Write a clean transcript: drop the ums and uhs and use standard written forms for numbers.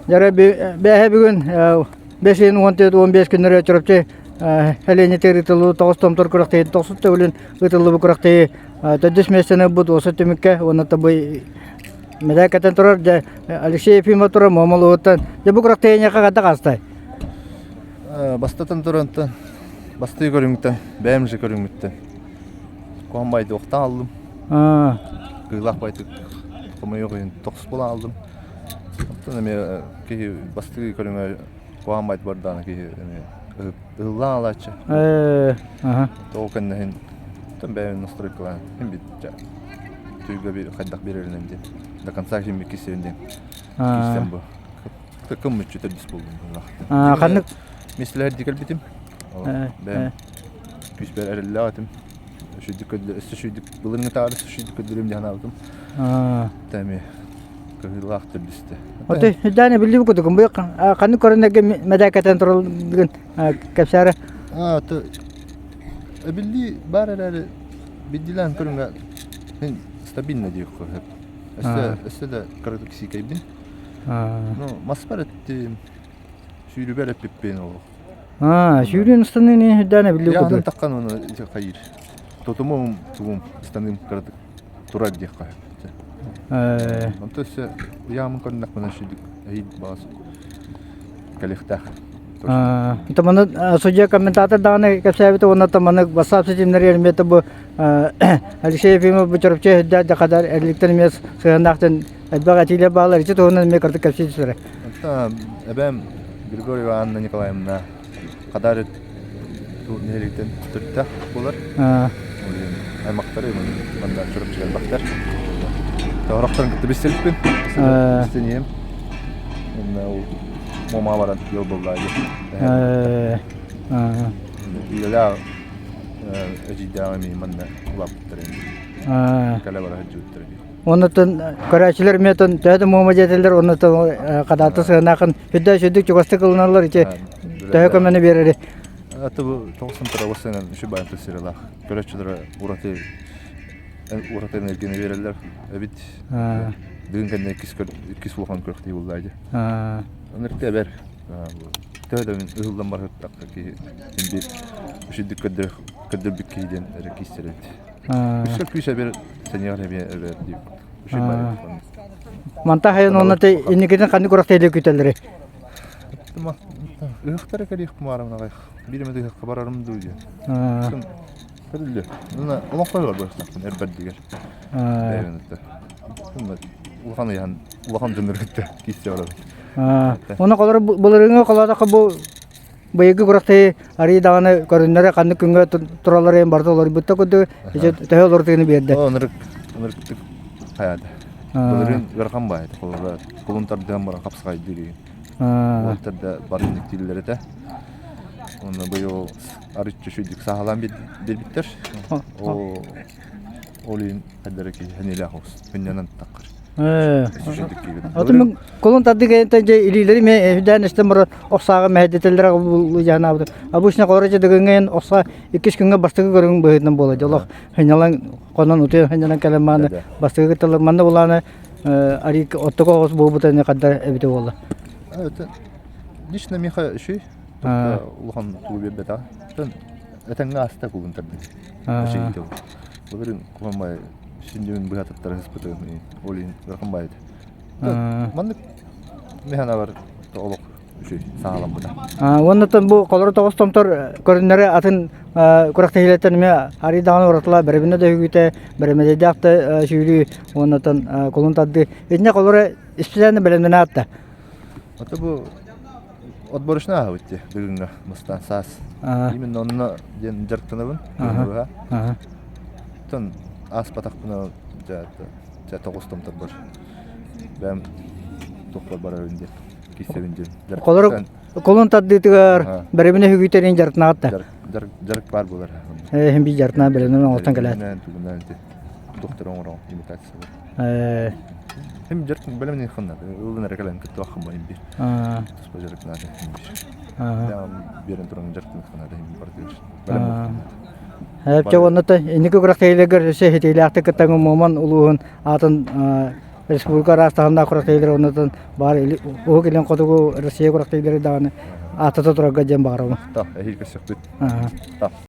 Дьэ бээһэ бүгүн 5 ыйын 14-15 күннэрэ Чурапчы Ленитигэр ыытыллыбыт тоҕус томтор күрэхтэһии тохсус төгүлүн ыытыллыбыт күрэхтэһии төрдүс миэстэни ылбыт уоса түмүккэ уонна бу мэдээ кэтэн турар дьэ Алексей Ефимов турар Муома улууһуттан дьэ бу күрэхтэһии эйиэхэ хайдах аастай? Бастатан туран бастыы көрүҥтэн бэйэм же көрүҥмүттэн куһаҕан байды охтон аллым. Кыылаах байтык хомойуох иһин тохсус буолан алдым. Оттон эмиэ киһи бастыы көрүҥэ куһаҕан байт бардаҕына киһи эмиэ ыһыллаан алааччы. Тоҕо кэннэһин оттон бэйэбин настройкалаан иһин бит түйгэ би хайдах биэрэринэн диэн до конца иһин киирсэбин диэн киирсэн бу кым мүччү төрдүс буоллум быһыылаах. Ханнык миэстэлэһэрдии кэлбитим. Бэйэм күүспэр эрэллээх этим. Үчүйдүк көрдө, өссө үчүйдүк былырыҥҥытааҕар өссө үчүйдүк көрдөрүм диэн санаабытым. Тэми кыһыылаах төрдүстэ. Отой Дани билли кутугум бу ханнык көрүнэргэ мэдээкэтэн туралгын кэпсээре. Аа то эбилли бар эрээри биддилээн көрүҥэ мин стабильно диэххэ сөп. Өссө өссө да кыратык сиикэйбин. Ну, маспар эттим, сүүрүбэр эппиппин олох. Аа, сүүрүн ыстаныыны үрдээн эбиллибит Яанын курдук. таххан оны хайыр. Тотумум тугум ыстаныым кыратык турар диэххэ сөп. Э, Онто өссө ыйаамын көрүннэхпинэ шүдүк эһиил баҕас кэлиэхтээх. аа, то маны судья комментатор даҕаны кэпсээбитэ уонна то маны WhatsApp ситимнэригэр эмиэ бу Алексей Ефимов бу Чурапчы үрдээх дьахадар эрликтэн эмиэ сыһыаннаахтан элбэх этиилэр бааллар ити туһунан эмиэ кырдык кэпсии түсэрэ. Онтон эбээм Григорьева Анна Николаевна Хадаар нэһилиэгиттэн төрүттээх буолар. Ол иһин аймахтары манна Чурапчыга элбэхтэр. Орохторун кытта билсибиппин. Билсиниэм. Онно ол Муомаҕа баран ыал буолла диэн. Үйэлээх эдьиийдээҕим эмиэ манна улааппыттар эми. Кэлэ бара сылдьыбыттар эбит. Оннуттан көрөөччүлэр эмиэ оттон төһө да муома дьиэтэллэр оннуттан хадаата сыанаахын үрдэ сүрдүк чугастык ылыналлар ити төһө көмөнү биэрэри. Аты бу тоҕусан тырабысынан үчү баайын сыралаах. Көрөөччүлэр ураты ураты энергияны биэрэллэр эбит. Дыгын кэннэ иккис иккис улахан күрэхтии буолла дии. Ынырты эбэр. Төһө да ыһыллан барыттахха киһи биир үчүдүк көрдөр көрдөрбүт киһи диэн эрэ киирсэр эбит. Үсө күүс эбэр сэниэҕэр эмиэ эбэр диир. Үчүгэй баар. Манта хайын онно те инникитин ханнык күрэхтэһиилэр күүтэллэрий? Ыһыахтара кэлиэх кумаарым аҕай. Биир эмэ ыһыахха барарым дуу диэн. Көрүллүө. Уна олоҥхо барбахтаахпын эрбэрдигэр. Улахан ыйаан улахан дьоннор кытта киирсэ барабын. Уна колор былырыҥҥы холоодоххо бу Быйылгы күрэхтэһии арыый даҕаны көрүннэрэ ханнык күҥҥэ тураллар иһин барыта олорбутта курдук ити төһө олорутугун биэрдэ. Ынырык ынырыктык хайаата. Былырыын ыарахан баайыт холобура кулун тардыһан баран хапсаҕайдыыр игин. Уолаттар да барыннык дииллэр этэ. Онно быйыл арыччы шүйдүк саһалаан биэрбиттэр. Ол ол иһин хайдара киһи хэнилээх оҕус күннэнэн таххар. Отун кулун тардыы кэнниттэн дьэ илиилэри эмиэ үрдээн истэн баран охсааҕы мэһэйдэтэллэр дьаһанаабыт. Обычно короче дыгыҥҥа охса иккис күҥҥэ бастакы көрүҥ быһыытынан буола дьэ олох сынньалаҥ хонон утуйан сынньанан кэлэн мааны бастакы кытталлар манна булааны арий оттоко оҕус буолбута ини хаддар эбитэ буолла. Лично миэхэ үчүй улахан тугу биэрбэтэх. Этэҥҥэ ааста кулун тардыы. Былырыын куһаҕан сүнньүн быһа таттара сыспытым ол иһин ыарахан баайыт. Маннык механабар олох үчүгэй саҕаламмыта. Уоннаттан бу холоро тоҕус томтор көрүннэри атын күрэхтэһиилэртэн эмиэ арыый даҕаны уратыла бэрэбинэ да үгүтэ бэрэмэдэйдээх да сүүрүү уоннаттан кулун тардыы итиннэ холоро исписээнэ бэлэмнэнэ аатта. Ото бу отборочно ааһабыт дии бүгүҥҥэ мустан саас. Именно онно диэн дьарыктанабын быһа. Оттон ааспатахпына дьэ дьэ тоҕус томторбор бэйэм туохпар барабын диэн киирсэбин диэн. Холорук кулун тардыытыгар бэрэбинэ үгүтэрин дьарыктанаҕыт да? Дьарык дьарык баар буолар. Э, би дьарыктана бэлэмнэн оҥостон кэлээт. Тугунан доктор оҥорон имитация. Э. Хим дьарык бэлэмнэн ханна ылын эрэ кэлэн кыттыбаххын бу бир. Туспа дьарык наада хим бир. Биэрэн туран дьарыктаныахха наада хим бардыыр. Эпчэ уонна инники күрэхтэһиилэргэр өссө ситиилээхтик кыттаҥ Муоман улууһун аатын республика араас таһымнаах күрэхтэһиилэр оннуттан баар Уһук Илин Хотугу Россия күрэхтэһиилэри даҕаны ааттата турарга диэн баҕарабын. Та, эһиил көрсөхпүт. Аха. Та.